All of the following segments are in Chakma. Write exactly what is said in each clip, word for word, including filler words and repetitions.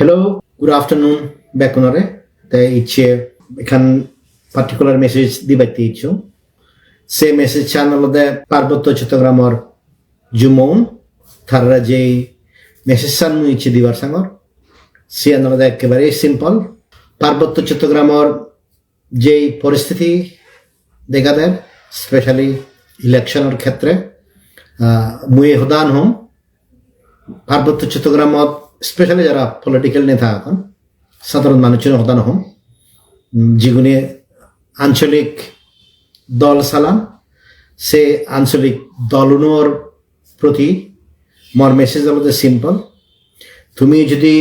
Hello, good afternoon, bekkunore. Te icche ekkan particular message dibatte icchu. Se message-an olode Parbotto Chottogramor Jummoun, tarare jei message-an mui icche dibar sangor. Siyan olode ekkebare simple. Parbotto Chottogramor jei poristiti dega der, specially election-or khetre, ah, mui hodan hom, Parbotto Chottogramot specially jara political neta agon, sadharon manuchun hodan hom, mm, jigune ancholik dol salan, se ancholik dolunor proti mor message olode simple. Tumi jodi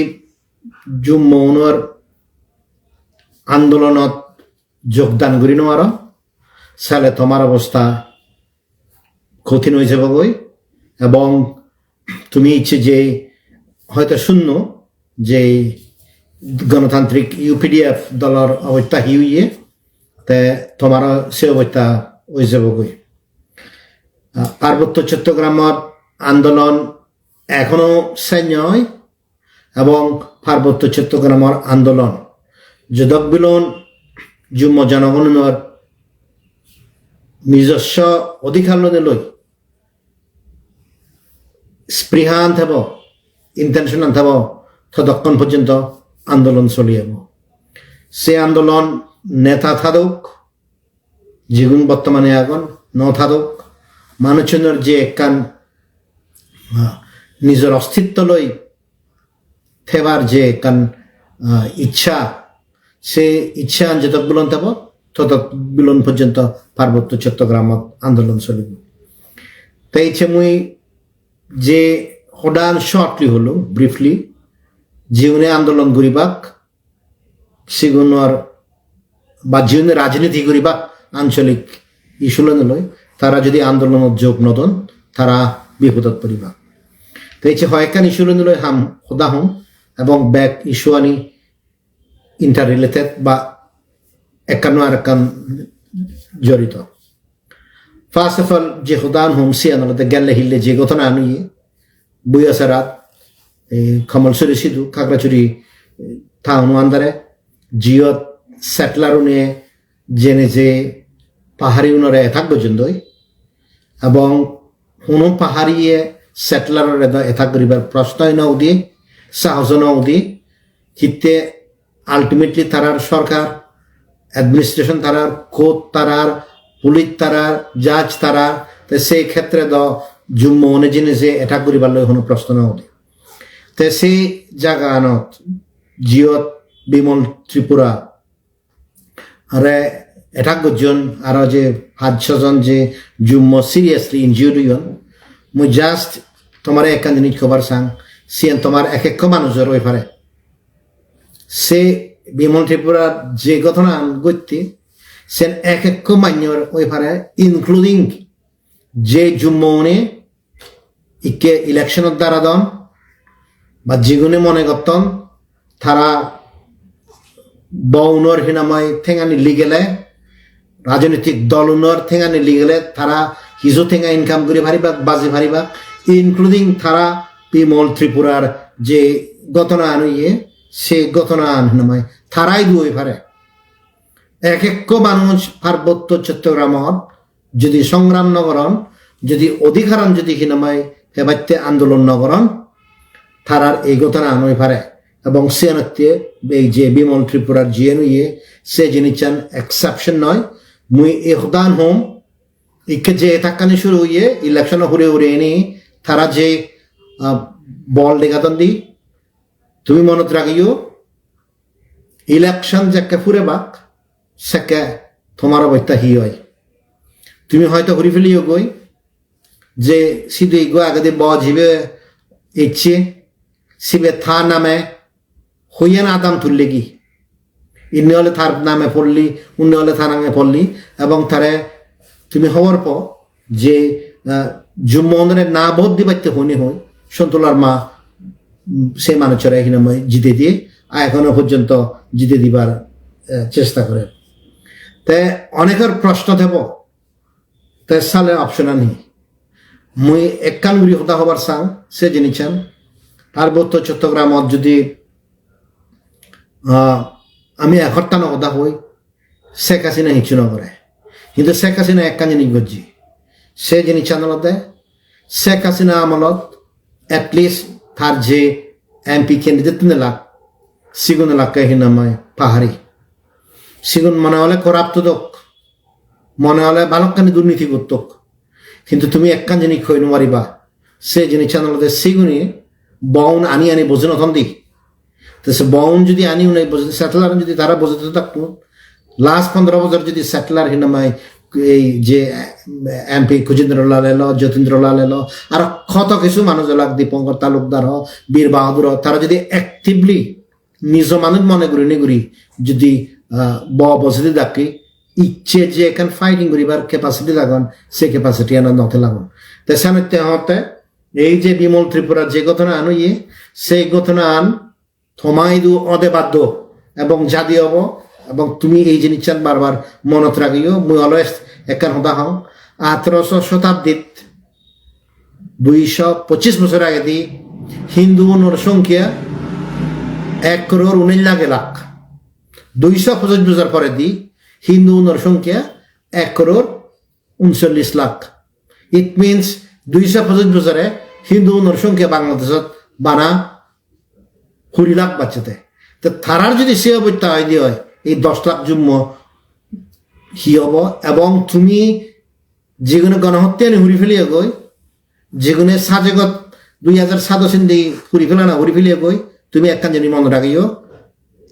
Jummounor andolonot jogdan guri no paro, sale tomar obosta kothin oi jebogoi, ebong tumi icche je hoyto sunno je Ganatantrik U P D F dolor obosta hi oye, te tomaro se obosta oi jebogoi. Ah, Parbotto Chottogramot andolon ekhono sej noi, ebong Parbotto Chottogramor andolon jodok bilon Jummo jonogonor nijosso odhikar loi loi sprihan thebo, intention-an thebo, todokkon porjonto andolon soli jebo. Se andolon neta thadok, jigun bottomane agon, no thadok, manuchunor je ekkan, ah, nijor ostitto loi thebar je ekkan, ah, iccha, se iccha-an jodok bilon thebo, todok bilon porjonto Parbotto Chottogramot andolon solibo. Te icche mui je hodan shortly holo, briefly, jiune andolon guribak, sigunor ba jiune rajniti guribak ancholik issue loi loi, tara jodi andolonot jog no don, tara bipodot poribak. Te icche hoyekkan issue loi loi ham hoda hom, ebong bek issue ani interrelated ba ekkan no arekkan jorito. First of all, je hodan hom siyan olode gelle hille je ghotonan oye, Buiyasarat, ei Kamalsuri sidu, Kakrachuri, eh, town-o andare, jiyot settler-une jene je pahari unore attack gojjon doi, ebong hono pahariye settler-ore do attack guribar proshnoi no ude, sahoso no ude, hitte ultimately tarar sorkar, administration tarar, court tarar, police tarar, judge tarar, te se khetre do Jummo-une jene je attack guribar loi hono proshno no ude. Te se jaganot jiyot Bimol Tripura are attack gojjon, aro je pach sojon je Jummo seriously injured oyon, mui just tomare ekkan jinis hobar sang, siyen tomar ek ekko manujor oi pare. Se Bimol Tripura je ghotonan ghotte, sen ek ekko manjor oi pare, including je Jummo-une ikke election-ot daradon, ba jigune mone gotton, tara bounor hinamai thengani ligele, rajnitik dolunor thengani ligele, tara hiju thenga income guri paribak, baji paribak, including tara Bimol Tripurar je ghotonan oye, se ghotonan hinamai tarai dui pare. Ek ekko manuj Parbotto Chottogramot jodi songram no goron, jodi odhikaran jodi hinamai hebatte andolon no goron, tarar ei ghotonan oi pare. Ebong siyanotte ei je Bimol Tripurar jiyen oye, se jinissan exception noi. Mui ei hodan hom, ikke je attack-ani shuru oye, election-o hure hure ini, tara je, ah, bol degadon di, tumi monot ragiyo, election jekke purebak, sekke tomar obosta hi oi. Tumi hoyto huri feliyo goi, je sidu iggo agede bo jibe ecche, sibe ta name hoiyan adam tullegi. Inni ole tar name polli, unni ole ta name polli, ebong tare tumi hobor po je, ah, Jummo-unore na vote dibatte honi hoi, Sontu Larma, mm, se manuchore hinamai jite diye, a ekhono porjonto jite dibar, eh, chesta gorer. Te onekor proshno thebo, te sale option-an hi? Mui ekkan guri hoda hobar sang, se jinissan, Parbotto Chottogramot jodi Ah, ami ek hotta no hoda hoi, Sheikh Hasina hissu no gore. Hintu Sheikh Hasina ekkan jinis gojje. Se jinissan olode Sheikh Hasina amolot at least tar je M P candidate tun elak, sigun elakke hinamai pahari. Sigun mone ole corrupt odok, mone ole balokkani durniti gottok. Hintu tumi ekkan jinis hoi no pariba, se jinissan olode sigune boun ani ani boji no thondi. Te se boun jodi ani unai boji, settler jodi tara boji thakto, last pondro bojor jodi settler hinamai ei je M P Khushindro Lal elo, Jatindra Lal elo, aro hoto hissu manuj elak, Dipankar Talukdar ho, Bir Bahadur ho, tara jodi actively nijo manuj mone gurinei guri jodi, ah, bo boji di dakke, icche je ekkan fighting guribar capacity lagon, se capacity ano no thelagon. Te senotte hotte ei je Bimal Tripura je ghotonan oye, se ghotonan toma idu ode baddo ebong jadi obo, ebong tumi ei jinissan bar bar monot ragiyo. Mui always ekkan hoda hong, athroso shotabdit duiso pochis bojor agedi Hindu unor songkya ek koror unesh lakh elak. Duiso pochis bojor poredi Hindu unor songkya ek koror unsollis lakh. It means duiso pochis bojore Hindu unor songkya Bangladeshot bana kuri lakh bacchede. Te tarar jodi se obosta oide oi, ei dos lakh jummo hi obo? Ebong tumi jigune gonohottya ani huri feliye goi, jigune sajegot dui hajar sado sindi huri felana huri feliye goi, tumi ekkan jinis mone ragiyo,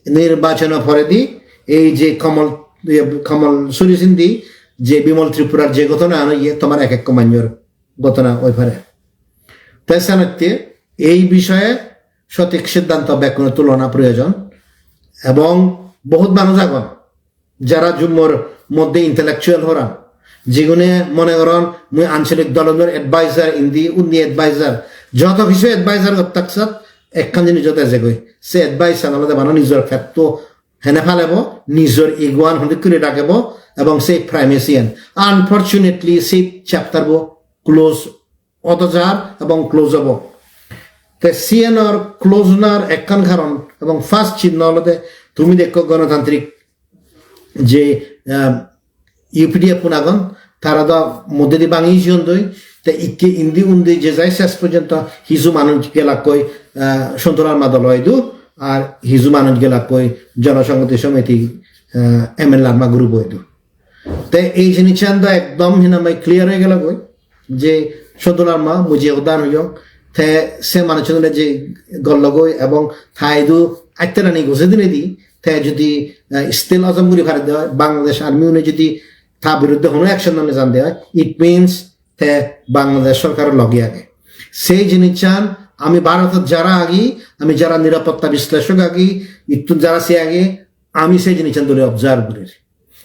nirbachono poredi ei je Kamal, iye, Kamal Suri sindi je Bimal Tripurar je ghotona ano iye tomar ek ekko manjor ghotona oi pare. Te senotte ei bishoye sothik siddhanto bekkune tulona proyojon, ebong bohut manuj agon jara jummor moddhe intellectual horan, jigune mone goron mui ancholik dolonor advisor, indi undi advisor, joto hissu advisor gottak sat ekkan jinis jot ejegoi, se advice an olode mane nijor petto hene palebo, nijor ego an hondik guri ragebo, ebong se primacy an. Unfortunately, se chapter bo close odo jar ebong close obo. Te siyanor close onar ekkan karon ebong first chinno olode tumi dekko gonotantrik je, ah, U P D F un agon, tara do moddedi bangi jeyondoi, te ikke indi undi je jai ses porjonto hiju manuj gelakkoi, ah, Sontu Larma dolo idu, ar hiju manuj gelakkoi Jonosonghoti Somiti, ah, M L Larma group o idu. Te ei jinissan do ekdom hinamai clear oi gelogoi je Sontu Larma mui je hodan hoyong, te se manuchunore je gollogoi ebong ta idu atterani gose dinedi, te jodi, eh, still ojom guri pare de oi, Bangladesh Army une jodi ta biruddhe hono action no nejan de oi, it means te Bangladesh sorkaro loge age. Sei jinissan ami Bharotot jara agi, ami jara nirapotta bisleshok agi, ittun jara se agi, ami sei jinissan dole observe gurir.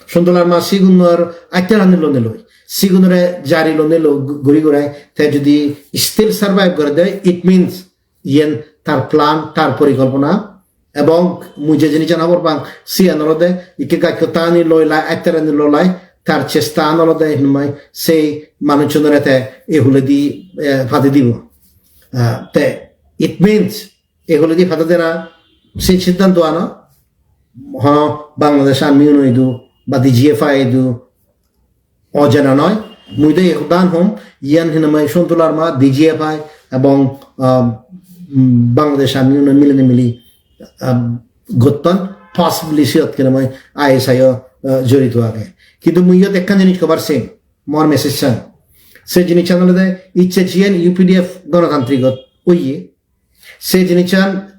Sontu Larma sigunor atterani lonei loi, sigunore jari lonei loi gu-, guri gurai te jodi still survive gore de, it means iyen tar plan, tar porikolpona. Ebong mui je jinissan hobor pang, siyan olode ikke gaj hottani loi lai, atterani loi lai, tar chesta an olode hinmai sei manuchunore te e huledi, eh, padi dibo. Ah, te it means e huledi padi dena sei siddhanto ano hono Bangladesh Army uno idu ba D G F I idu ojena noi. Mui de ekko dan hom, iyan hinamai Sontu Larma, D G F I ebong, um, Bangladesh Army uno milinei mili, um, gotton, possibly siyot hinamai I S I o, uh, jorito age. Kintu mui iyot ekkan jinis hobar sem, mor message san. Se jinissan olode icche jiyen U P D F gonotantrigot oye, se jinissan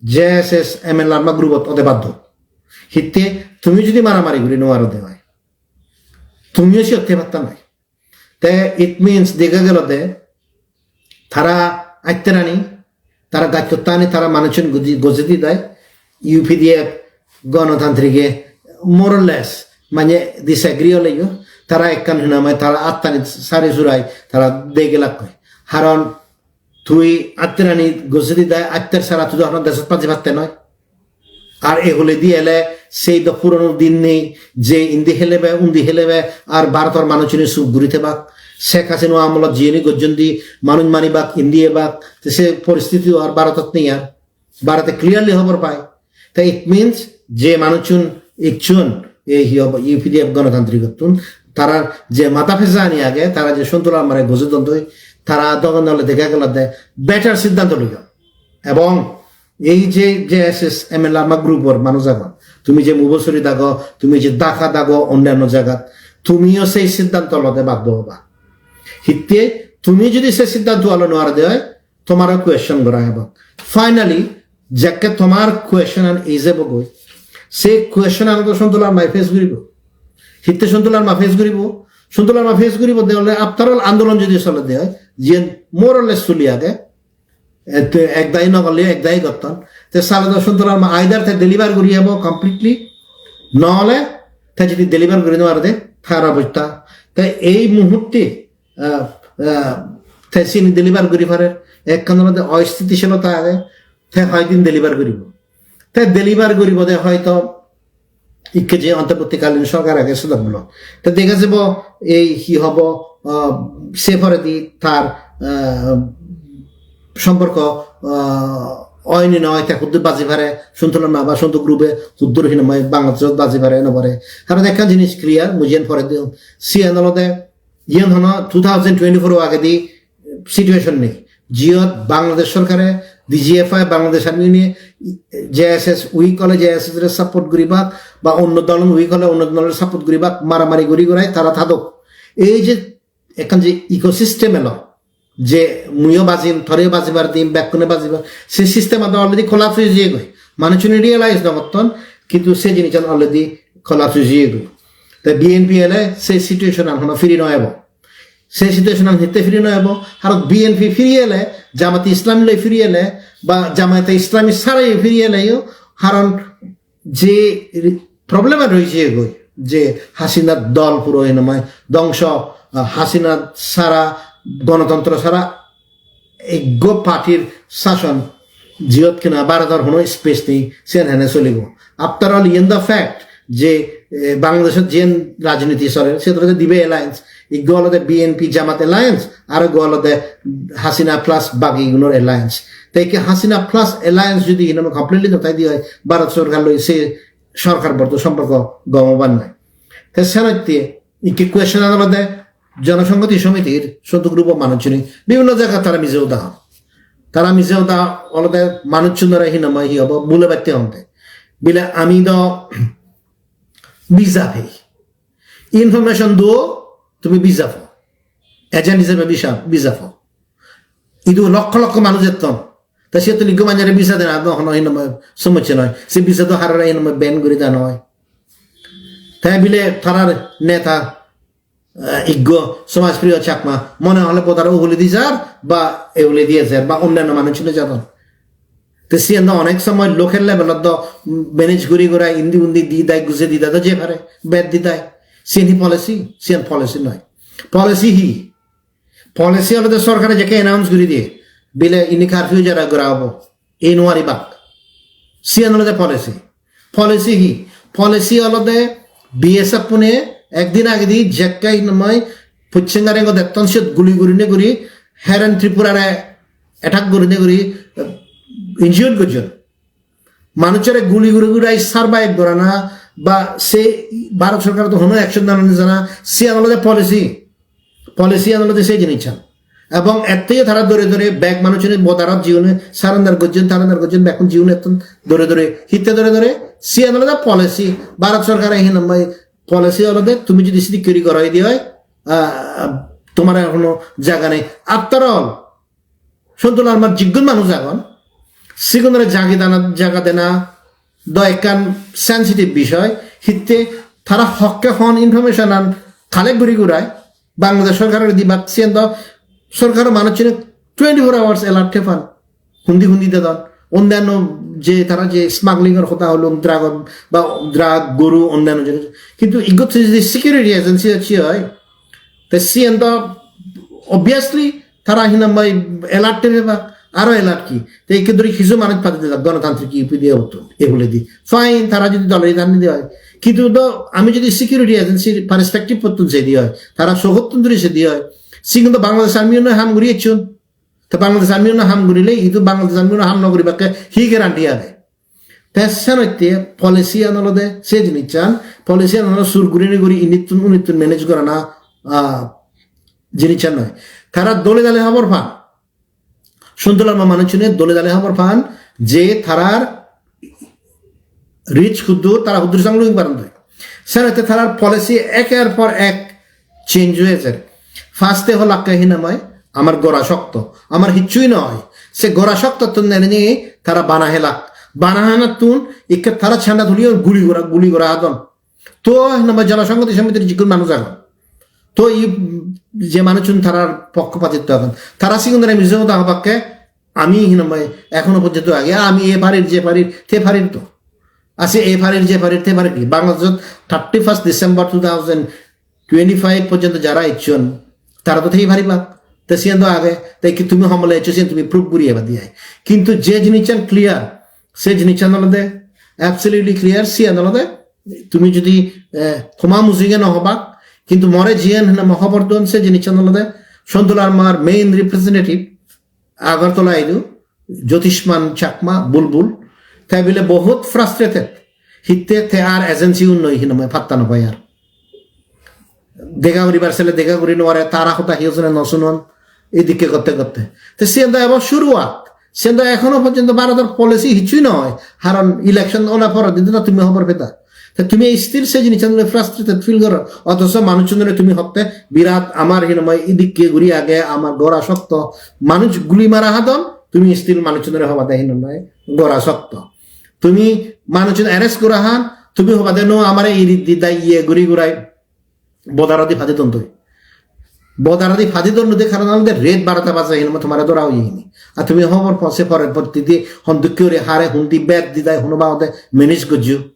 J S S M L Larma group ot ode baddo. Hitte tumi jodi maramari guri no paro de oi, tumiyo siyot thei patta noi. Te it means dega gelo de tara atterani, tara gaj hottani, tara manuchun goji, goji di dai, U P D F gonotantrike more or less mane disagree oleyo, tara ekkan hinamai tara attani sari surai tara degelakkoi. Haron tui atterani goji di dai, atter sara tui do hono desot paji patte noi. Ar e huledi ele sei do purono din nei je indi helebe, undi helebe, ar Bharotor manuchune suk guri thebak. Sheikh Hasina amolot jiyeni gojjon di manuj maribak, indi ebak, te se poristiti ar Bharotot nei ar. Bharote clearly hobor pai. Te it means je manuchun ikchun ei hi hobo U P D F gonotantrigottun, tara je mata pejani age, tara je Sontu Larmare goje dondoi, tara dogon ole dega gelo de better siddhanto loiyo. Ebong ei je J S S M L Larma group or manuj agon, tumi je Mubosori dago, tumi je Dhaka dago, onnanno jagat, tumiyo sei siddhanto lode baddo oba. Hitte tumi jodi se siddhanto alo no arode oi, tomare question gora ebo. Finally, jekke tomar question an ejebo goi, se question an to Sontu Larma face guribo. Hitte Sontu Larma face guribo? Sontu Larma face guribo de ole after all andolon jodi sole de oi, jen more or less suli age, ete ek dagi no gorle ek dagi gotton. Te sale do Sontu Larma either te deliver guri ebo completely, no ole te jodi deliver guri no pare de, tar obosta. Te ei muhurte ah, ah, te sini deliver guri parer. Ekkan olode osthitilota age, te hoidin deliver guribo. Te deliver guribo de hoito ikke je ontorbortikalin sorkar age sedok gulo. Te dega jebo ei hi hobo, ah, se poredi tar, ah, somporko, ah, oi ni noi, te huddur baji pare, Sontu Larma ba Sontu group-e huddur hinamai Bangladeshot baji pare, no pare. Karon ekkan jinis clear, mui jiyan pore diyong, siyan olode iyen hono two thousand twenty-four o agedi situation nei. Jiyot Bangladesh sorkare, D G F I, Bangladesh Army une, J S S weak ole J S S re support guribak, ba onno dolun weak ole onno dolore support guribak, maramari guri gurai tara thadok. Ei je ekkan je ecosystem elo, je muiyo bajim, toreyo bajibar dim, bekkune bajibar, se system ado already collapse oi jiyegoi. Manuchune realize no gotton, kintu se jinissan already collapse oi jiyegoi. Te B N P ele se situation an hono firi no ebo. Se situation an hitte firi no ebo, haron B N P firi ele, Jamate Islami loi firi ele, ba Jamate Islami sarai firi eleyo, haron je problem an roi jiyegoi, je Hasina dol puro hinamai dongso, ah, Hasina sara, gonotontro sara ekko party-r sason, jiyot kina Bharotor hono space nei, siyan hene solibo? After all, iyen do fact je, eh, Bangladeshot jiyen rajniti soler, siyot olode dibe alliance, ekko olode B N P Jamat alliance, aro ekko olode Hasina plus bagi gunor alliance. Te ikke Hasina plus alliance jodi hinamai completely no thai di oi, Bharot sorkar loi se sorkar borto somporko gom obar noi. Te senotte ikke question an olode Jonosonghoti Somitir Sontu group-o manuchchune bibhinno jagat tara mije hoda hon. Tara mije hoda olode manuchchunore hinamai hi hobo bule batte honde. Bile ami do visa pei. Information duo, tumi visa po. Agent hisebe visa, visa po. Idu lokkho lokkho manuj etton. Ta siyottun ikko manjore visa dena do hono hinamai somossya noi. Se visa do harare hinamai ban guri da noi. Te bile tarar neta, eh, ikko Somajpriyo Chakma mone hole bodar uguledi jar ba euledi ejer ba onnanno manuj hule jadon. Te siyen do onek somoy local level-ot do manage guri gura indi undi di dai guje di dai do je pare, bed di dai. Siyen hi policy? Siyen policy noi. Policy hi? Policy olode sorkare jekke announce guri diye, bile ini curfew jara gora obo, ei no paribak. Siyan olode policy. Policy hi? Policy olode B S F pune ekdin agedi jekke hinamai Pochin Garengot etton siyot guli gurine guri Heren Tripurare attack gurine guri, eh, injured gojjon. Manuchore guli guri gurai survive gorana ba se Bharat sorkar to hono action nana jana, siyan olode policy. Policy an olode se jinissan. Ebong etteyo tara dore dore bek manuchune borderot jiune surrender gojjon, surrender gojjon, bekkun jiune etton dore dore. Hitte dore dore? Siyan olode policy. Bharat sorkare hinamai policy olode tumi jodi sidik guri goroi di oi, ah, tomar ar hono jaga nei. After all, Sontu Larmar jiggun manuj agon, sigunore jagi dana, jaga dena do ekkan sensitive bishoy, hitte tara hokke hon information an collect guri gurai Bangladesh sorkarore dibak, siyen do sorkaro manuchchune twenty-four hours alert thepan, hundi hundi dedon, onnanno je tara je smuggling or hoda holung, drug or, ba drug, goru, onnanno jinis, kintu igot jodi security agency acche oi, te siyen do obviously tara hinamai alert thebak, aro alert ki? Te ikke dori hissu manuj padi dejak gonotantrik U P D F-ottun, e huledi. Fine, tara jodi dolari dan dide oi. Kintu do ami jodi security agency perspective-ottun sedi oi, tara sogottun dori sedi oi, sigun do Bangladesh Army-une ham guri ecchon. Te Bangladesh Army-une ham gurile, idu Bangladesh Army-une ham no guribakke hi guarantee age? Te senotte policy an olode se jinissan, policy an olode sur gurinei guri inittun unittun manage gorana, ah, jinissan noi. Tara dole dale hobor pan. Sontu Larma manuchune dole dale hobor pan je tarar reach huddur, tara huddur sang loi paron doi. Senotte tarar policy eker por ek change oye jer. First-e holakke hinamai, "Amar gora shokto, amar hichchui noi." Se gora shoktottun nenei tara bana helak. Bana hanattun ikke tara chanda tuliyon, guli gora, guli gora hadon. To hinamai Jonosonghoti Somitir jigun manuj agon, to i je manuchun tarar pokkopatitto agon, tara sigunore mije hoda hobakke, "Ami hinamai ekhono porjonto age, ami e parir, je parir, te parir to." Ase e parir, je parir, te parir ki? Bangladeshot thirty-first December two thousand twenty-five porjonto jara ecchon, tara to thei paribak. Te siyan do age, te ki tumi homole eccho siyan tumi proof guri eba diyai. Kintu je jinissan clear, se jinissan olode absolutely clear, siyan olode tumi jodi, eh, toma mujige no hobak, kintu more jiyan hena mo hobor don, se jinissan olode Sontu Larmar main representative Agartala idu, Jyotishman Chakma, Bulbul, te bile bohut frustrated. Hitte te ar agency un noi hinamai patta no pai ar. Dega guribar sele dega guri no pare, tara hoda hiyo jone no sunon, edikke gotte gotte. Te siyan do ebo shuruat. Siyan do ekhono porjonto Bharotor policy hichchui noi. Karon election ona pore din do tumi hobor peda. Te tumi still se jinissan loi frustrated feel goro. Othocho manuchunore tumi hotte birat amar hinamai idikke guri age, amar gora shokto. Manuj guli mara hadon, tumi still manuchunore hobade hinamai gora shokto. Tumi manuchun arrest gora han, tumi hobade no amare iri didai iye guri gurai bodaradi padi don doi. Bodaradi padi don doi karon olode ret barota baje hinamai tomare dora oye hini. Ar tumi hobor po se pore porti di hon dukke guri hare hundi bed didai huno bagode manage gojjo.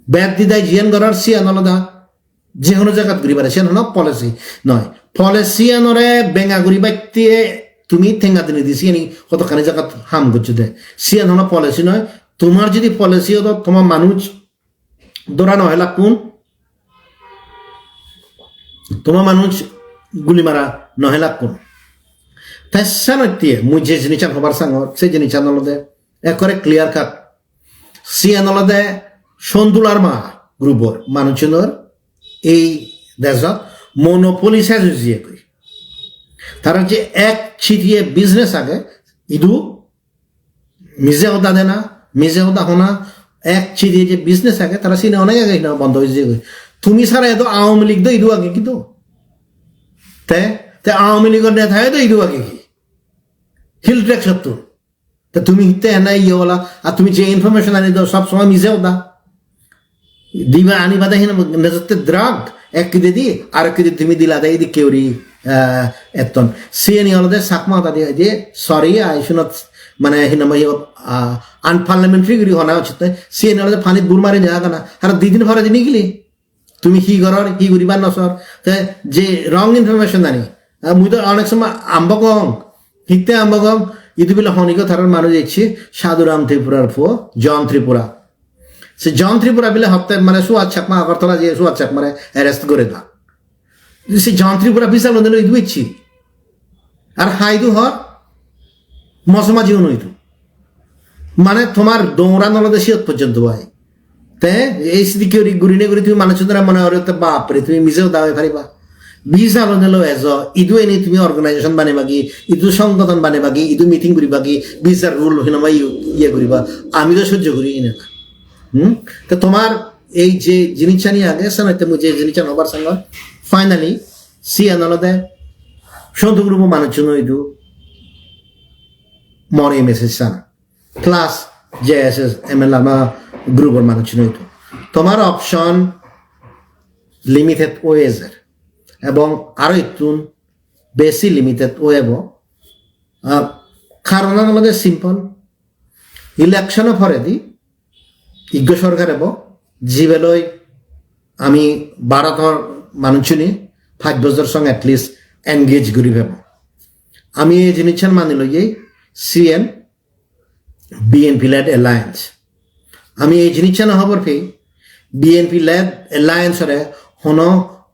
Bed didai jiyan gorar siyan olode je hono jagat guri pare, siyan hono policy noi. Policy anore benga guri batte tumi tenga dine di siyani hodokkani jagat ham gojjo de. Siyan hono policy noi. Tomar jodi policy odo, toma manuj dora no helakkun, toma manuj guli mara no helakkun. Te senotte mui je jinissan hobar sangor, se jinissan olode ekkore clear cut. Siyan olode Sontu Larma group-or manuchunor ei dejot monopoly sej oi jiyegoi. Tara je ek chitiye business age, idu mije hoda dena, mije hoda hona, ek chitiye je business age, tara sini onek age hina bondo oi jiyegoi. Tumi sara edo Awami League do idu age kintu. Te, te Awami League-or neta edo idu age ki? Hill Tracts-ottun. Te tumi hitte ena iye ola, ar tumi je information ani do sob somoi mije hoda. Diba ani bade hin nejotte drug, ek kide di, ar ek kide tumi dila de idikke guri, eh, etton. Siyeni olode Chakma hoda di hoide, "Sorry, I should not," mane hinamai, ah, unparliamentary guri hona uchit noi. Siyeni olode panit bur mari ne agana. Ar di din pore di nigili. Tumi hi goror, hi guribar no sor. Te je wrong information ani. Ah, mui do onek somoi ambo gong. Hitte ambo gong? Idu bile honigo tarar manuj ecche, Sadhuram Tripurar puo, John Tripura. Se John Tripura bile hotte mane Suhas Chakma Agartala je Suhas Chakmare arrest gore da. Se John Tripura visa loi idu ecche. Ar haidu hor, moso maji uno idu. Mane tomar douran olode siyot porjonto bai. Te ei sidikke guri, gurine guri tumi manuchunore mone goro te bapre, tumi mije hoda hoi pariba. Visa loi nelo ejo, idu eni tumi organization banebagi, idu songgothon banebagi, idu meeting guribagi, visa rule hinamai iye guriba. Ami do sojjo guri ene na. Hmm? Te tomar ei je jinichani age, senotte mui je jinichan hobar sangor, finally, siyan olode Sontu group-o manuchun idu more message sana. Plus J S S M L ama group-or manuchun idu. Tomar option limited oye jer. Ebong aro ittun besi limited oyebo. Ah, karonan olode simple. Election-o poredi iggo sorkar ebo, jibe loi ami Bharotor manuchune pach bojor song at least engage guri pebo. Ami ei jinissan mani loye, siyen B N P led alliance. Ami ei jinissan hobor pei, B N P led alliance ore hono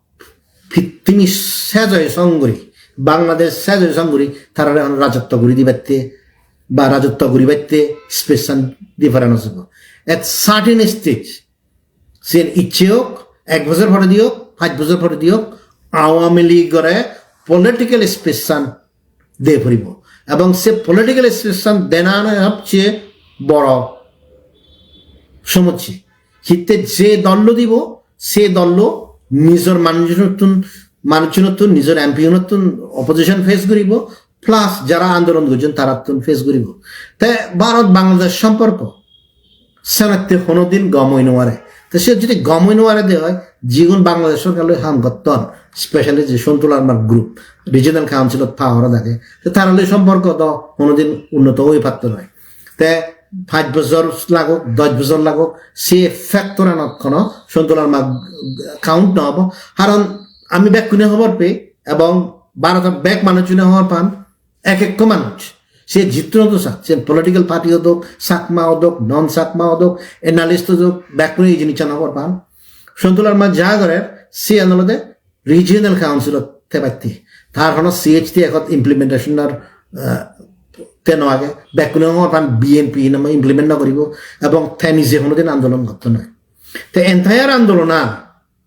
pittimi sej oi song guri, Bangladesh sej oi song guri, tarare hono rajotto guri dibatte ba rajotto guribatte space-an di para no jebo. At certain stage, siyen icche ok, ek bojor pore di ok, pach bojor pore di ok, Awami League-ore political space-an de poribo. Ebong se political space-an dena na hobche boro somosse. Hitte je dollo dibo, se dollo nijor manujunottun, manujunottun, nijor M P-unottun opposition face guribo, plus jara andolon gojjon tarattun face guribo. Te Bharat Bangladesh somporko senotte honodin gom oi no pare. Te se jodi gom oi no pare de oi, jigun Bangladesh sorkar loi ham gotton, specially je Sontu Larmar group, regional council-ot power-ot age, te tara loi somporko do honodin unnoto oi patto noi. Te pach bojor lagok, dosh bojor lagok, se factor-anot hono Sontu Larma count no obo. Karon ami bekkune hobor pei, ebong Bharotor bek manuchune hobor pan, ek ekko manuj, se jittuno do sak, se political party odok, Chakma odok, non Chakma odok, analyst odok, bekkune ei jinissan hobor pan. Sontu Larma ja gorer, siyan olode regional council-ot thebatte. Tar hono C H T Act-ot implementation-or, eh, te no age. Bekkune hobor pan B N P hinamoi implement no guribo, ebong te nije honodin andolon gotto noi. Te entire andolonan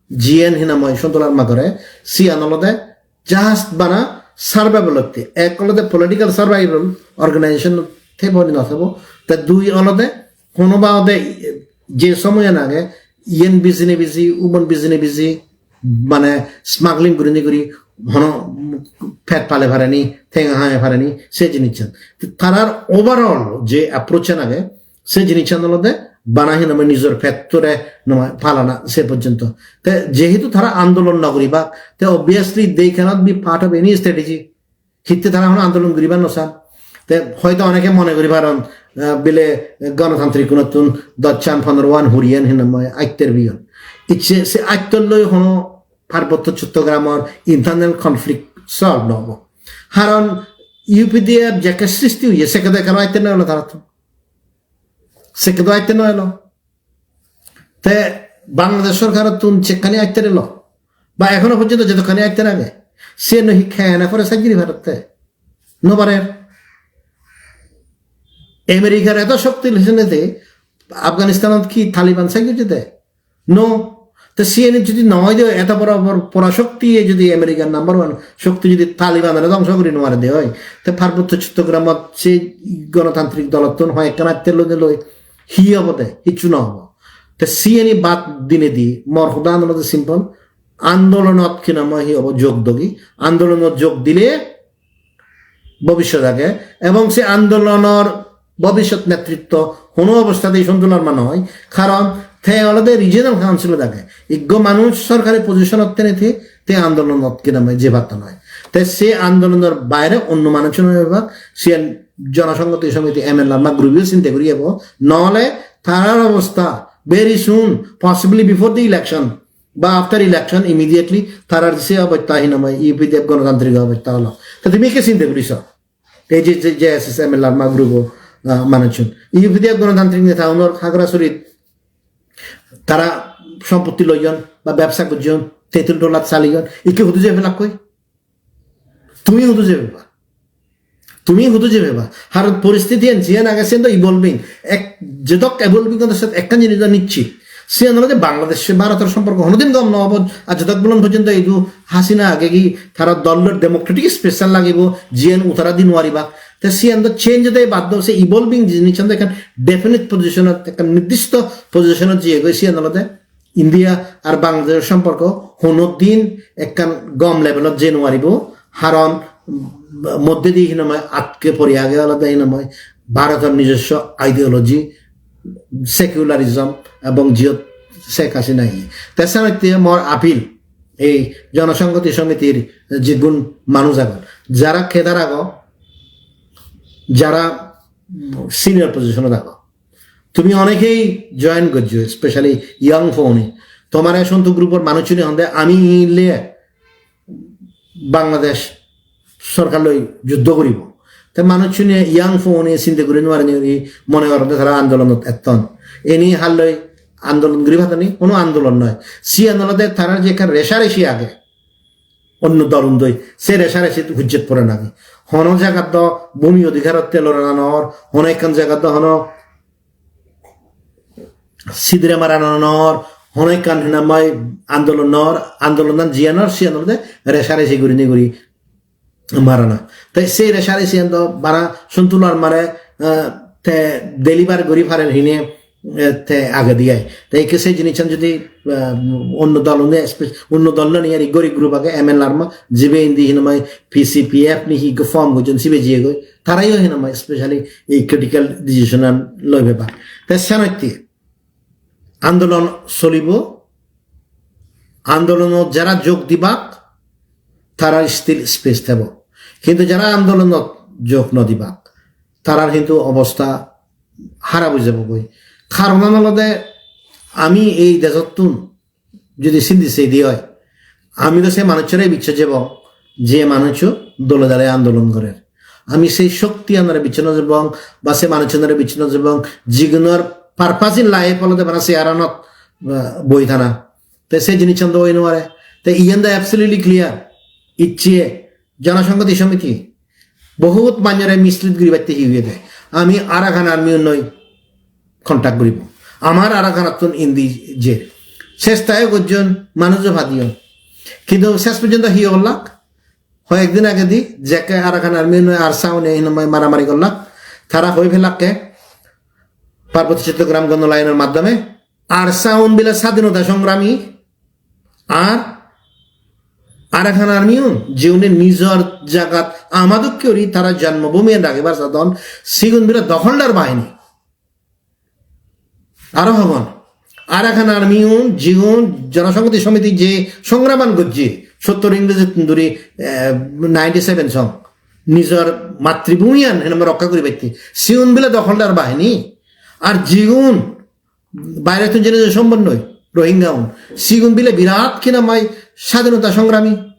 jiyen hinamoi Sontu Larma gore, siyan olode just bana survival otte. Ek olode political survival, organization thebo ni no thebo. Te dui olode hono ba ode je somoyan age, iyen bijine biji, ubon bijine biji, mane smuggling gurinei guri hono pet pale pareni, tenga hame pareni, se jinissan. Te tarar overall je approach-an age, se jinissan olode bana hinamoi nijor pettore nomai palana se porjonto. Te jehetu tara andolon no guribak, te obviously they cannot be part of any strategy. Hitte tara hono andolon guribar no san. Te hoyto oneke mone guri paron, ah, bile gonotantrik gunottun dosh-an, pondro-an, huri-an hinamoi atter biyon. Icche se atter loi hono Parbotto Chottogramor internal conflict solve no obo. Karon U P D F jekke sristi oye, sekke do ekkano atte no elo tarattun. Sekke do atte no elo. Te Bangladesh sorkarottun jekkani atte elo, ba ekhono porjonto jedokkani atte age, siyen hi kene pore sajjiri parotte? No parer. Americar eto shokti loi jeinei Afghanistanot hi Taliban sai gojje de? No. Te siyeni jodi no oide, eto boro bor porashokti jodi American number one shokti jodi Talibanore dhongso guri no pare de oi, te Parbotto Chottogramot se gonotantrik dolottun hoi ekkan atte loi loi hi obo de? Hissu no obo. Te siyeni bad dinedi mor hodan olode simple, andolonot hinamoi hi obo, jog dogi. Andolonot jog dile bobishyot age, ebong se andolonor bobishyot netritto hono obosthatei Sontu Larma noi, karon te olode regional council-ot age. Ikko manuj sorkari position-ot tenei te, te andolonot hinamoi jei patto noi. Te se andolonor baire onno manuj noi obak, siyen Jonosonghoti Somiti M L A ma group-o sinte guri ebo, nole tarar obostha very soon, possibly before the election, ba after election immediately tarar se obosta hinamoi U P D F gonotantrik obosta olo. Te tumi ikke sinte guriso? Ei je, je, J S S M L A ma group-o, ah, manuchun. U P D F gonotantrik neta unor Hagarasurit tara sompotti loiyon ba bebsa gojjon, tetul tolat saliyon, ikke hudu jebe lakkoi? Tumi hudu jebe ba? Tumi hudu jebe ba? Har poristiti en jiyan age sen do evolving. Ek, jedok evolving odo set ekkan jinis do nichchit. Siyan olode Bangladesh, Bharotor somporko honodin gom no obo. Ar jedok bolon porjonto idu Hasina age gi tara dollor democratic space lagibo, jiyan utara di no pariba. Te siyan do change ode baddo se evolving jinis do ekkan definite position-ot, ekkan nirdisto position-ot jiye goi siyan olode India ar Bangladesh somporko hono din ekkan gom level-ot jei no paribo, haron moddedi hinamai atke pori age olode hinamai Bharotor nijosso ideology, secularism ebong jiyot Sheikh Hasina iye. Te senotte mor appeal ei Jonosonghoti Somitir jigun manuj agon, jara cadre ago, jara senior position-ot ago, tumi onekei join gojjo, specially young foundi. Tomare Sontu group-or manuchune honde ami ile Bangladesh sorkar loi juddho guribo. Te manuchune young foundi sinte guri no parinei guri mone goronde tara andolonot etton. Eni halloi andolon guri padani? Hono andolon noi. Siyan olode tarar je ekkan resharesi age onno dolundoi, se resharesit hujjet pore nagi. Hono jagat do bhumi odhikarotte lorana nor, hono ekkan jagat do hono sidire marana nor, hono ekkan hinamai andolon nor, andolonan jiyanor siyan olode resaresi gurinei guri marana. Te sei resaresiyan do bana Sontu Larmare, eh, te deliver guri parer hine, eh, te agedi ai. Te ikke sei jinissan jodi, eh, onno dol une, espe-, onno dol nani ar Gori group age, M N Larma, jibe indi hinamai P C P F ni hi ikko form gojjon sibe jiyegoi. Tarayo hinamai specially ei critical decision an loibe ba. Te senotte andolon solibo, andolonot jara jog dibak, tarar still space thebo. Hintu jara andolonot jog no dibak, tarar hintu obosta harap oi jabogoi. Karonan olode ami ei dejottun jodi sindi seidi oi, ami do se manuchchore bicchej jebong, je manuchcho dole dale andolon gorer. Ami sei shokti anore bicchej no jebong, ba se manuchchunore bicchej no jebong, jigunor purpose in life olode bana chair anot, ah, boi thana. Te se jinissan do oi no pare. Te iyan do absolutely clear. Icche Jonosonghoti Somiti bohut manjore mislead guribatte hi hoyede. Ami Arakan Army unnoi contact guribo. Amar Arakanattun indi je. Chesta o gojjon, manujo padiyon. Kintu ses porjonto hi ollak? Hoyek din agedi jekke Arakan Army unnoi ARSA une hinamai maramari gollak. Tara hoi pelakke Parbottiyo Chattogram Gono Line or maddhome ARSA un bile sadhinota songrami ar Arakan Army un jiune nijor jagat amadokke guri tara jonmobhumi an ragibar sadon, sigun bile doholdar bahini. Aro hogon, Arakan Army un jigun Jonosonghoti Somiti je songraman gojje, sottor Ingrejittun duri, eh, ninety seven song, nijor matribhumi an hinamai rokka guribatte, sigun bile doholdar bahini. Ar jigun bairettun jene je sombonnoi, Rohingya un, sigun bile birat hinamai sadhinota songrami.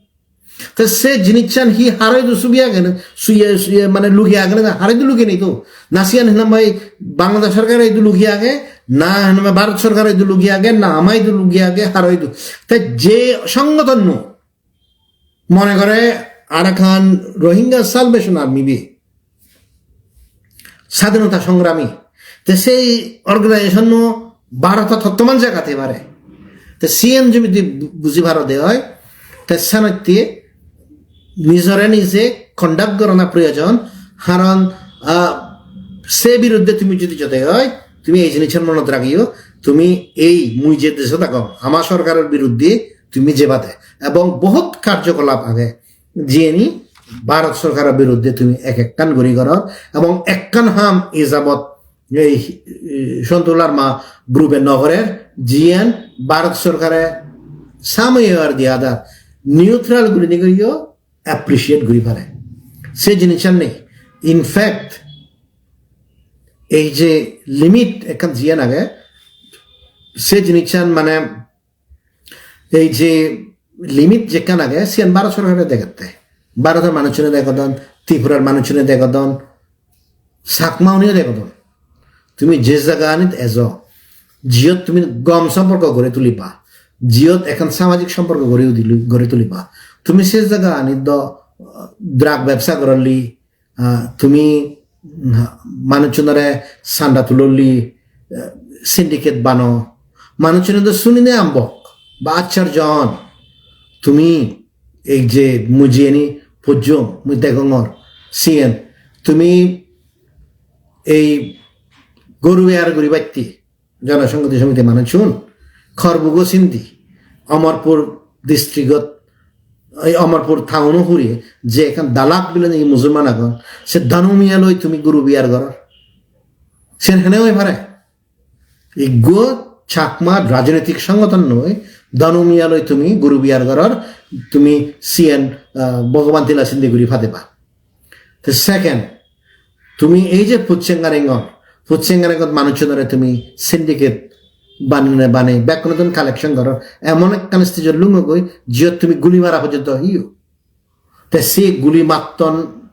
Te se jinissan hi haroidu subi age na, suye, suye mane lugi age na, haroidu lugi nei to. Na siyan hinamai Bangladesh sorkare idu lugi age, na hinamai Bharat sorkare idu lugi age, na ama idu lugi age, haroidu. Te je songothon no, mone gore Arakan Rohingya Salvation Army bi, sadhinota songrami. Te sei organization no Bharotot hottoman jagat hei pare. Te siyen jodi bu-, buji paro de oi, te senotte nijore nije conduct gorana proyojon, karon, ah, se biruddhe tumi jodi jode oi, tumi ei jinissan monot ragiyo, tumi ei mui je dejot agong, ama sorkaror biruddhe tumi jebade. Ebong bohut karjokolap age, jiyeni Bharat sorkaror biruddhe tumi ek ekkan guri goror, ebong ekkan ham ejabot ei, eh, Sontu Larma group-e no gorer, jiyen Bharat sorkare some way or the other neutral gurinei guriyo appreciate guri pare. Se jinissan nei. In fact, ei je limit ekkan jiyen age, se jinissan mane ei je limit jekkan age, siyan Bharat sorkare degette. Bharotor manuchune degodon, Tripurar manuchune degodon, Chakma uniyo degodon. Tumi je jaga anit ejo, jiyot tumi gom somporko gori tuliba, jiyot ekkan samajik somporko gori udili-, gori tuliba, tumi se jaga anit do, uh, drug bebsa gorolli, ah, tumi, mm, manuchunore sanda tulolli, eh, syndicate bano. Manuchune do sunine ambok, ba acchorjo on. Tumi ei je mui jiyeni pojjong, mui degongor, siyen. Tumi ei goru biyar guribatte, Jonosonghoti Somiti manuchun, Khorbugo sindi, Amarpur district-ot, ei Amarpur town-o hure je ekkan Dalak bile nahi Musulman agon, se Danu Miya loi tumi goru biyar goror. Sen hene oi pare? Iggo Chakma rajnitik songothon noi, Danu Miya loi tumi goru biyar goror, tumi siyen, ah, Bhogoban Tila sindi guri padeba. Te second, tumi ei je Phuchsengar Ingon, Phuchsengar Ingot manuchunore tumi syndicate banei banei bekkunottun collection goror, emon ekkan stage-ot lungogoi, jiyot tumi guli mara porjonto hiyo. Te se guli matton,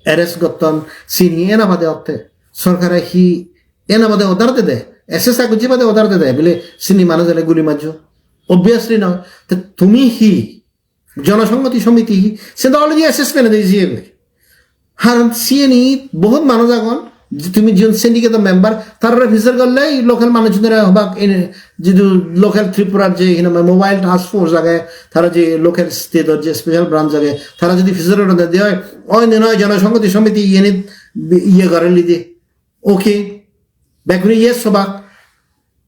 arrest gotton, sini ena bade otte. Sorkare hi ena bade order dede? S S I gojje bade order dede, bile sini manuj ele guli majjo? Obviously noi. Te tumi hi Jonosonghoti Somiti hi? Se do already assessment edi jiyegoi. Haron siyeni bohut manuj agon, je tumi jiun syndicate member, tarare pressure gorle ei local manuj unore hobak, jidu local Tripurar je hinamai mobile task force age, tara je local state-or je special branch age, tara jodi pressure gorede de oi, oi ne noi jonosonghoti somiti iyeni iye goreli de. Okay. Bekkune yes hobak.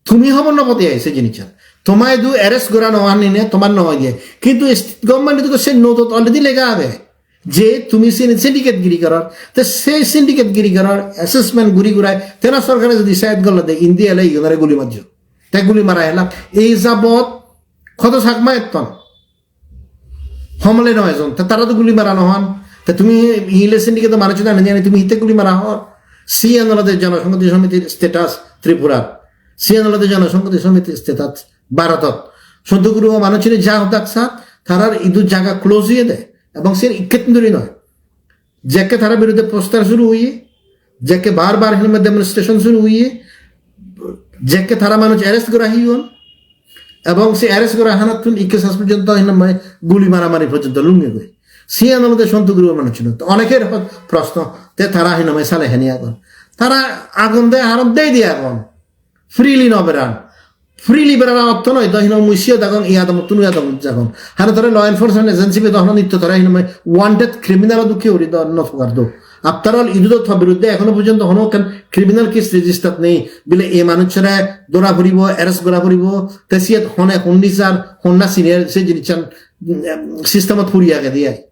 Tumi hobor no pode ai se jinissan. Toma idu arrest gora no ani ne tomar no oye. Kintu state government idu se note-ot already lega age je tumi sini syndicate giri goror. Te se syndicate giri goror assessment guri gurai tena sorkare jodi side gorle de India le igunore guli majjo. Te guli mara hela. Ei jabot koto Chakma etton? Homole noi ejon. Te tara to guli mara no hon. Te tumi hile syndicate manuj jodi ani ani tumi hitte guli mara hor? Siyan olode Jonosonghoti Somitir status Tripura. Siyan olode Jonosonghoti Somitir status Bharotot. Sontu Guru manuj chini ja hodak sat, tarar idu jaga close oye de. Ebong sir ikket duri noi. Jekke tara biruddhe poster suru oye, jekke bar bar hinamai demonstration suru oye, jekke tara manuj arrest gora oyon, ebong se arrest gora hanattun ikke sas porjonto hinamai guli maramari porjonto lunge goi. Siyan olode Sontu Guru manuj chino. To oneker proshno, te tara hinamai sale heni agon. Tara agon de, haron de di agon. Freely no beran. Freely berana otto noi, do hino mui siyot agong, i adamottun ui adamot jagong. Hano tore law enforcement agency be do hano nitto tore hino mui wanted criminal dokke guri do no pokar do. After all, idu do to biruddhe ekhono porjonto hono ekkan criminal case registered nei. Bile ei manuchchore dora poribo, arrest gora poribo, te siyot hone hon nisar, honna senior se jinissan, mm, systemot puri agede ai.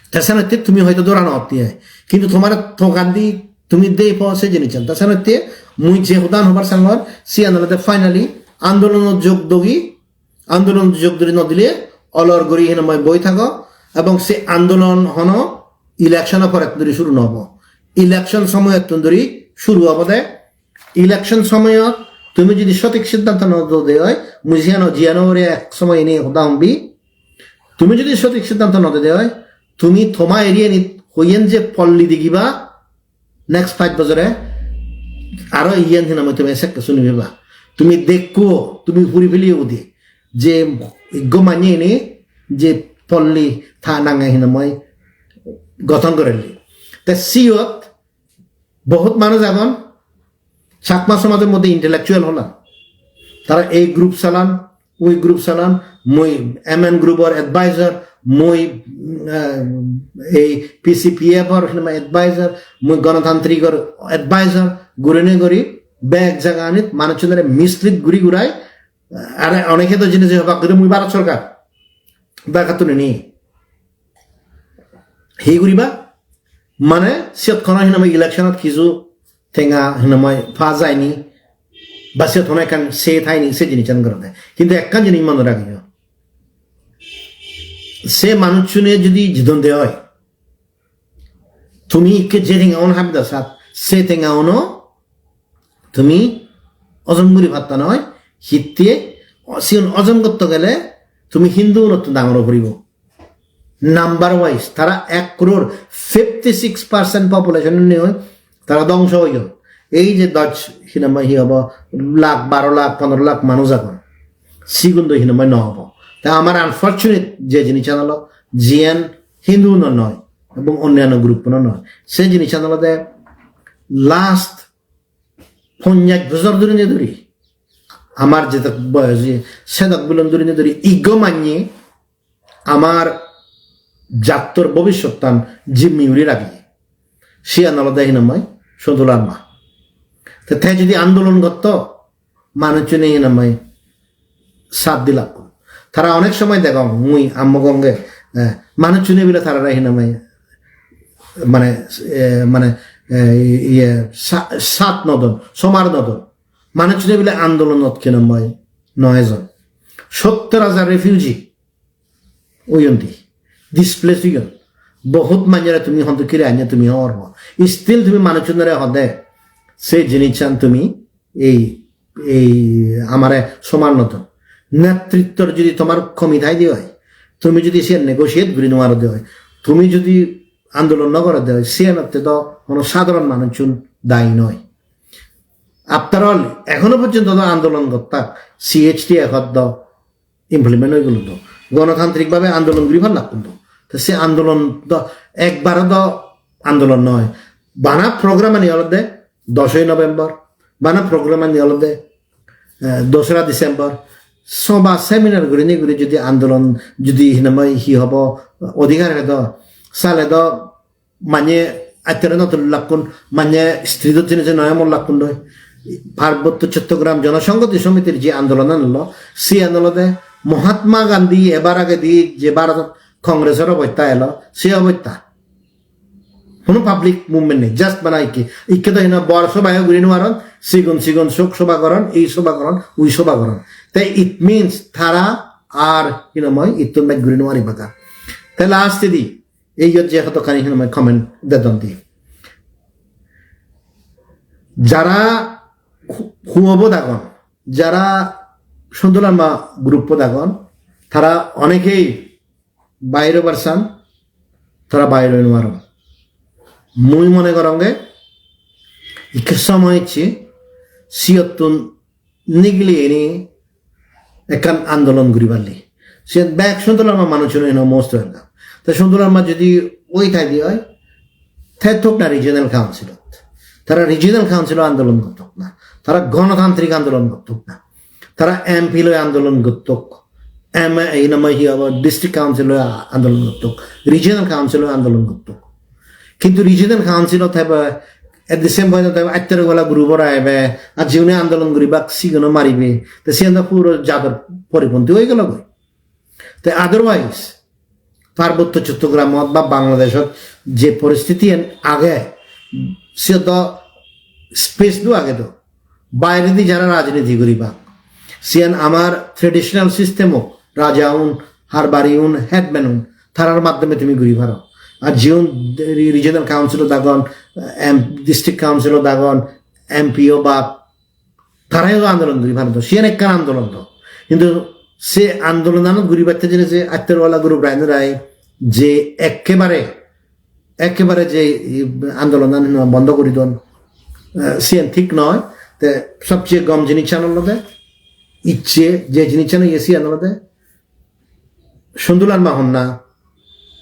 Te senotte tumi hoyto dora no otte ai. Kintu tomare togan di tumi dei po se jinissan. Te senotte mui je hodan hobar sangor, siyan olode finally andolonot jog dogi, andolonot jog dori no dile olor guri hinamai boi thago, ebong se andolon hono election-o pore dori suru no obo. Election somoyottun dori suru obode. Election somoyot tumi jodi sothik siddhanto no dode oi, mui jiyano, jiyano ore ek somoy ini hoda hombi, tumi jodi sothik siddhanto no dode oi, tumi toma area-nit hoyen je polli digiba, next pach bojore aro iyen hinamai tumi sekke suni peba. Tumi dekko, tumi puri peliyo udi je iggo manye ini je polli ta nange hinamai gothon gorelli. Te siyot bohut manuj agon, Chakma somajor moddhe intellectual hola. Tara ei group salan, ui group salan, mui M N group-or advisor, mui, eh, ei P C P F-or hinamai advisor, mui Gonotantrikor advisor, gurinei guri bek jaganit manuchunore mislead guri gurai, are oneke do jinis hobak guri mui Bharat sorkar. Bekattun ini. Hi guriba? Mane, siyot hono hinamai election-ot kiju tenga hinamai pa jaini, ba siyot hono ekkan se thaini, se jinissan gorode. Kintu ekkan jinis mone ragiyo. Se manuchchune jodi jidon de oi, tumi ikke je tenga un habi da sat, se tenga uno tumi ojom guri patta noi, hitte sigun ojom gotto gele tumi Hindu unottun dangor puribo. Number wise, tara ek crore fifty six percent population ni oi, tara dongso oyon. Ei je doj hinamai hi hobo, lakh, baro lakh, pondro lakh manuj agon. Sigun do hinamai no hobo. Ta amar unfortunate je jinissan olo, jiyan Hindu no noi, ebong onnanno group no noi. Se jinissan olode last ponjash bojor dhuri ne dhuri, amar jedok boyos oye, sedok bilon dhuri ne dhuri, iggo manye amar jattor bobissottan jimmi uri ragiye. Siyan olode hinamai Sontu Larma. Te, te jodi andolon gotto, manuchchune hinamai sat dilakkun. Tara onek somoy degong, mui ammo gonge, eh, manuchchune bile tarare hinamai, mane, eh, mane, eh, iye, sa-, sat nodon, somar nodon. Manuchchune bile andolonot hinamai no ejon. Sottor hajar refugee oyon di, displace oyon. Bohut manjore tumi hontu kire anye tumi hobor po. Still tumi manuchunore hode se jinissan tumi ei, ei amare soman nodon. Netrittor jodi tomar komi thai de oi, tumi jodi siyan negotiate guri no paro de oi, tumi jodi andolon no gore de oi, siyanotte do hono sadharon manuchun dayi noi. After all, ekhono porjonto do andolon gottak, C H T Accord do implement oi gelo do. Gonotantrik bhabe andolon guri pallakkun do. Te se andolon do ekbaro do andolon noi. Bana program ani olode dosoi November, bana program ani olode, eh, dosra December. Soba seminar gurinei guri jodi andolon, jodi hinamai hi hobo, odhikar pedo, sale do manye attere notun lakkun, manye street-ot jeinei jeinei noyo mor lakkun doi. Parbotto Chattogram Jonosonghoti Somitir je andolonan olo, siyan olode Mahatma Gandhi ebar agedi je Bharotot Congress-or obosta elo, se obosta. Hono public movement nei, just bana ikke. Ikke do hina bor sobayo guri nw paron, sigon sigon sok soba goron, ei soba goron, ui soba goron. Te it means tara ar hinamai ittun bej guri nw paribaga. Te last-edi, ei iyot je hodokkani hinamai comment dedon di. Jara hu-, huobot agon, jara Sontu Larma group-ot agon, tara onekei bair obar san, tara bair oi nw paron. Mui mone goronge, ikke somoy ecche, siyottun nigili eni ekkan andolon guriballi. Siyen bek Sontu Larma manuchun eno most welcome. Te Sontu Larma jodi oi thaide oi, te thok na regional council-ot. Tara regional council-o andolon gottok na. Tara gonotantrik andolon gottok na. Tara M P loi andolon gottok. M, ei namo hi hobo, district council loi andolon gottok. Regional council loi andolon gottok. Kintu regional council-ot hebe, at the same point-ot hebe, attere gola group-ora ebe, ar jiune andolon guribak siguno maribe. Te siyan do puro jador poriponti oi gelo goi. Te otherwise, Parbotto Chottogramot ba Bangladeshot je poristitiyan age, siyot do space do age do. Bairedi jara rajniti guriba, siyan amar traditional system ok, raja un, harbari un, headman un, tarar maddhome tumi guri paro. Ar jiun re-, regional council-o dagon, em, district council-o dagon, M P-o ba tarayo andolon guri paron do, siyan ekkan andolon do. Hintu se andolonanot guribatte jene je atterwala group raino rai je ekkebare, ekkebare je i andolonan hino bondo guri don, eh, siyan thik noi. Te sobcheye gom jinissan olode icche je jinissan oye siyan olode Sontu Larma honna,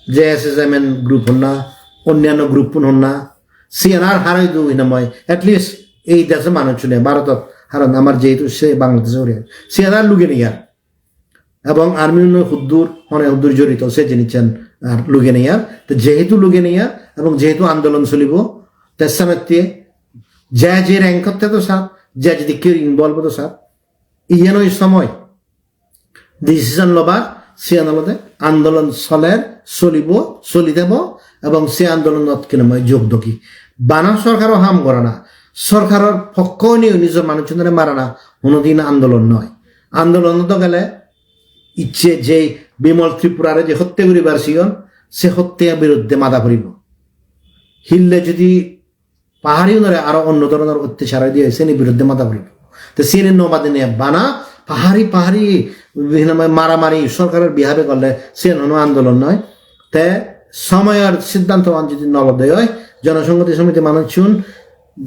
J S S M N group honna, onnanno group un honna, siyan ar haroi du hinamai, at least ei dejo manuchune, Bharotot, haron amar jehetu se Bangladesh ore, siyan ar luge nei ar. Ebong army un huddur, hone huddur jorito se jinissan ar luge nei ar. Te jehetu luge nei ar, ebong jehetu andolon solibo, te samette je je rank otte do sar, je je dikke involve do sar, iyan oi somoy decision lobar, siyan olode andolon soler, solibo, soli debo, ebong se andolonot hinamai jog dogi. Bana sorkaro ham gorana, sorkaror pokko oinei nijo manuchunore marana, honodin andolon noi. Andolonot gele icche je Bimal Tripurare je hotte guribar siyon, se hotte biruddhe mada puribo. Hille jodi pahari unore aro onno dhoronor ottechar oi diye, seni biruddhe mada puribo. Te seni no badine bana pahari, pahari hinamai maramari sorkaror bihabe gorle siyen hono andolon noi. Te somoyor siddhantoan jodi no lode oi, Jonosonghoti Somiti manuchun,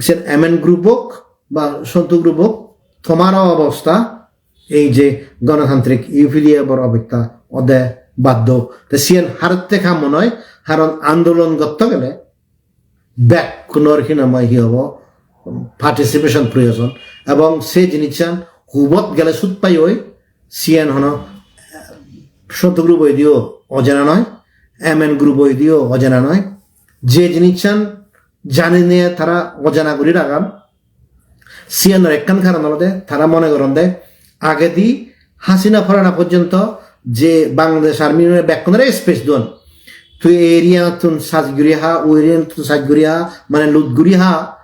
sen M N group ok ba Sontu group ok, tomaro obosta ei je gonotantrik U P D F or obosta ode baddo. Te siyen harotte kammo noi, haron andolon gotto gele bekkunor hinamai hi hobo, participation proyojon. Ebong se jinissan hubot gele sut pai oi, siyen hono, eh, Sontu group oidiyo ojana noi, M N group oidiyo ojana noi. Je jinissan janine tara ojana guri ragan, siyanor ekkan karon olode tara mone goronde agedi Hasina porana porjonto je Bangladesh Army-re bekkunore space don. Tui ei area-tun saj guri ha, oi area-tun saj guri ha, mane loot guri ha.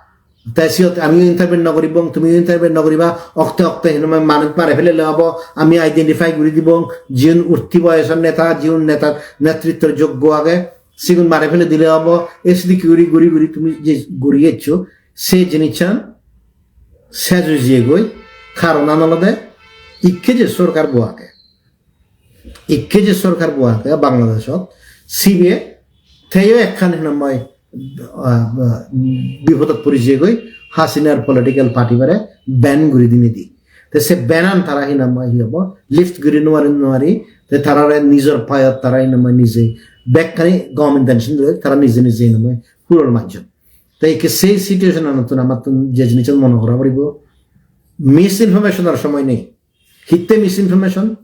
Te siyot ami intervene no guribong, tumi intervene no guriba. Okte okte hinamai manuj mare felele obo, ami identify guri dibong. Jiun urti boyosor neta, jiun neta netrittor joggo age, sigun mare fele dile obo. E sidikke guri, guri, guri tumi je guri eccho, se jinissan sej oi jiyegoi. Karonan olode ikke je sorkar bo age, ikke je sorkar bo age Bangladeshot, sibe teyo ekkan hinamai, ah, ah, bipodot puri jiyegoi, Hasinar political party-bare ban guri dinedi. Te se ban-an tara hinamai hi hobo, lift guri nuari nuari, te tarare nijor payot tara hinamai nije, bekkani gom intention loi tara nije nije hinamai purol manjon. Te ikke sei situation anottun amattun je jinissan mone gora poribo, misinformation or somoy nei. Hitte misinformation?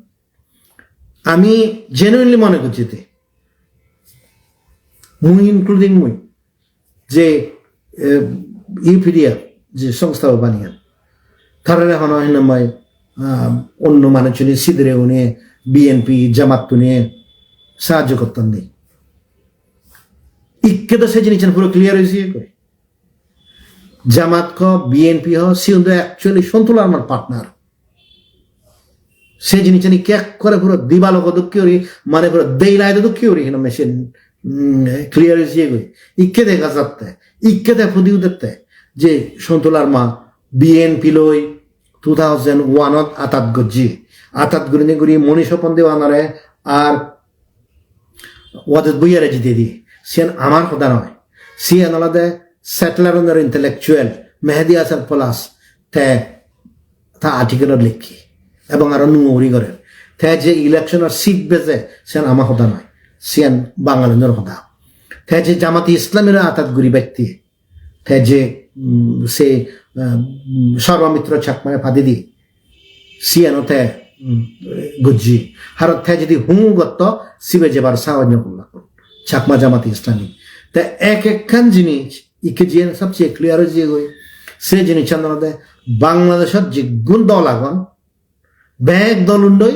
Ami genuinely mone gojji te, mui including mui, je, eh, U P D F je songstha baniyan, tarare hono hinamai, ah, onno manuchune sidire une B N P Jamattune sahajjo gotton nei. Ikke do se jinissan puro clear oise koi. Jamat ko, B N P ho, siun do actually Sontu Larmar partner. Se jinissan ikke ekkore puro dibalogo dokke guri, mane puro daylight dokke guri hino machine, mm, clear oise goi. Ikke dega jatte, ikke de pudi udette je Sontu Larma B N P loi two thousand one ot atat gojji. Atat gurinei guri Moni Swapan Dewan-ore ar Wadud Bhuiya-re jidedi. Siyan amar hoda noi. Siyan olode settler-unor intellectual Mehdi Hasan Palas te ta article-ot lekki ebong aro nuo guri gorer. Te je election-or seat beje, siyan ama hoda noi, siyan Bangalunor hoda. Te je Jamati Islami-re atat guribatte, te je, mm, se, ah, mm, Sarbamitro Chakmare padidi, siyano te, mm, gojji. Haron te jodi hu gotto, sibe jebar sahos no gollak Chakma Jamati Islami. Te ek ekkan jinis ikke jiyen sobcheye clear oi jiyegoi. Se jinissan olode Bangladeshot jiggun dol agon, bek dolunnoi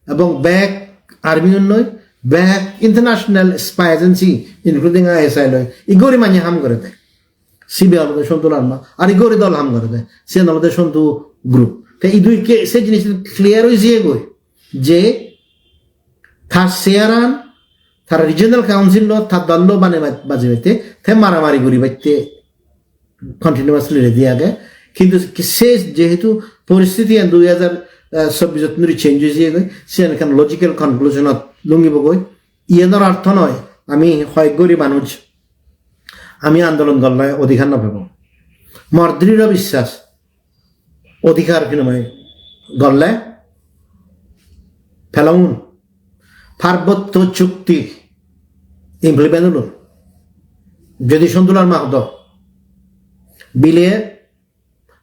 ebong bek army unnoi, bek international spy agency, including I S I loi, igori manye ham gorede. Sibe olode Sontu Larma, ar igori dol ham gorede. Siyan olode Sontu group. Te idu ikke se jinis clear oi jiyegoi je tar chair-an, tar regional council lo, tar dol lo bane ba-, bajibatte, te maramari guribatte continuously ready age. Kintu ki-, se jehetu poristiti an dui hajar chobbis ot nuri change oi jiyegoi, siyan ekkan logical conclusion ot lungibogoi. Iyanor artho noi, ami hoyek guri manuj, ami andolon gorle odhikar no pebo. Mor drirho biswas, odhikar hinamai gorle pelong. Parbotto chukti implement olun. Jodi Sontu Larma hodo bile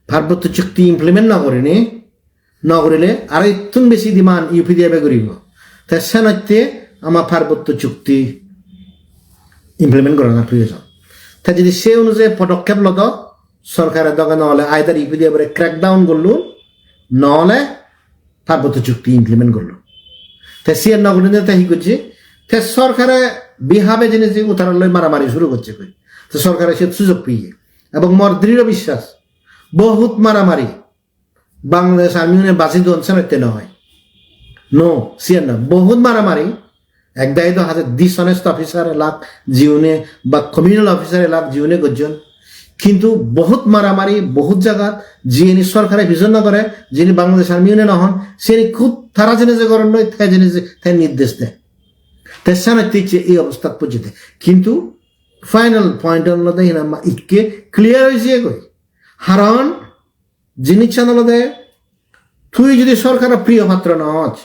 Parbotto chukti implement no gurinei, no gurile aro ittun besi demand U P D F e guribo. Te senotte ama Parbotto chukti implement gorana proyojon. Te jodi se onujai podokkep lodo, sorkare doge no ole either U P D F re crackdown gollun, no ole Parbotto chukti implement gollun. Te siyan no gurinei te hi gojje? Te sorkare bihabe jeinei je utara loi maramari suru gojje goi. Te sorkare siyot sujog peye. Ebong mor drirho biswas, bohut maramari Bangladesh Army une baji don senotte noi. No, siyan no. Bohut maramari, ek dagi do haje dishonest officer elak jiune ba communal officer elak jiune gojjon. Kintu bohut maramari, bohut jagat jiyeni sorkare pijon no gore, jiyeni Bangladesh Army une no hon, siyeni khud tara jeinei je goron noi, te jeinei je, te nirdesh de. Te senotte icche ei obosthat pojjede. Kintu final point olode hinamai ikke clear oi jiyegoi. Haron jinissan olode tui jodi sorkaro priyo patro no oj,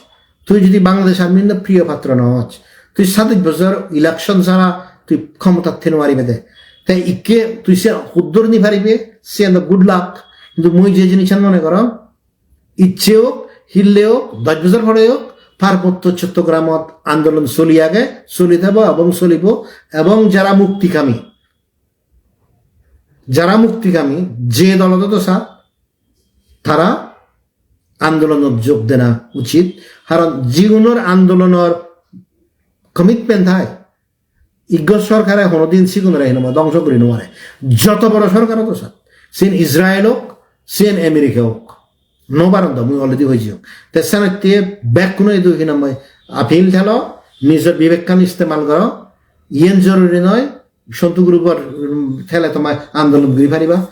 tui jodi Bangladesh Army-r priyo patro no oj, tui sadoj bojor election sara tui khomotat thei no paribe de. Te ikke tui se huddur ni paribe, siyan do good luck. Kintu mui je jinissan mone gorong, icche ok, hille ok, doj bojor pore ok, Parbotto Chottogramot andolon soli age, soli thebo ebong solibo, ebong jara muktikami, jara muktikami, je dol odo do sa, tara andolonot jog dena uchit, karon jigunor andolonor commitment thai, iggo sorkare honodin sigunore hinamai dongso guri no pare. Joto boro sorkar odo sa, siyen Israel ok, siyen America ok, no paron do, mui already hoyong. Te senotte bekkuno idu hinamai appeal thelo, nijor bibekkan istemal goro, iyen joruri noi, Sontu group-or, um, thele toma andolon guri pariba.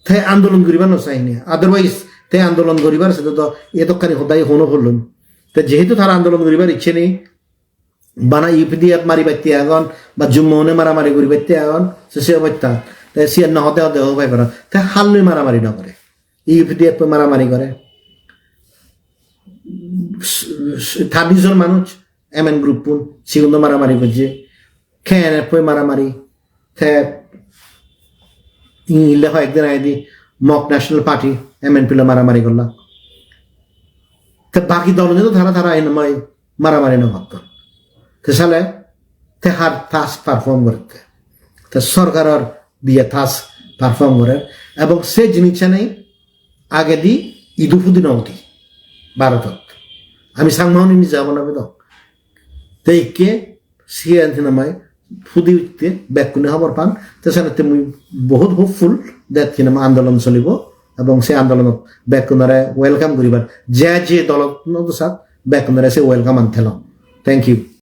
Te andolon guribar no sai ni. Otherwise, te andolon guribar sedo do edokkani hodai hono hollon. Te jehetu tara andolon guribar icche nei, bana U P D F maribatte agon, ba Jummo une maramari guribatte agon, se se obosta. Te siyan no hode hode ho pai paro. Te halloi maramari no gore. U P D F maramari gore. S-, s-, ta dijon manuj, M N group-un, sigun do maramari gojje. K N F-oi maramari, Te ingile hoyekdin agedi Mok National Party, M N P loi maramari golla. Te bagi dol unni do tara tara hinamai maramari no gotton. Te sale te har task perform gorette. Te sorkaror diye task perform gorer. Ebong se jinissani agedi idu pudi no udi Bharotot. Ami Changma huni nije hobor no pedong. Te ikke siyan hinamai pudi utte bekkune hobor pan. Te senotte mui bohut hopeful that hinamai andolon solibo ebong se andolonot bekkunore welcome guribar. Je je dolot no dosat bekkunore se welcome an thelong. Thank you.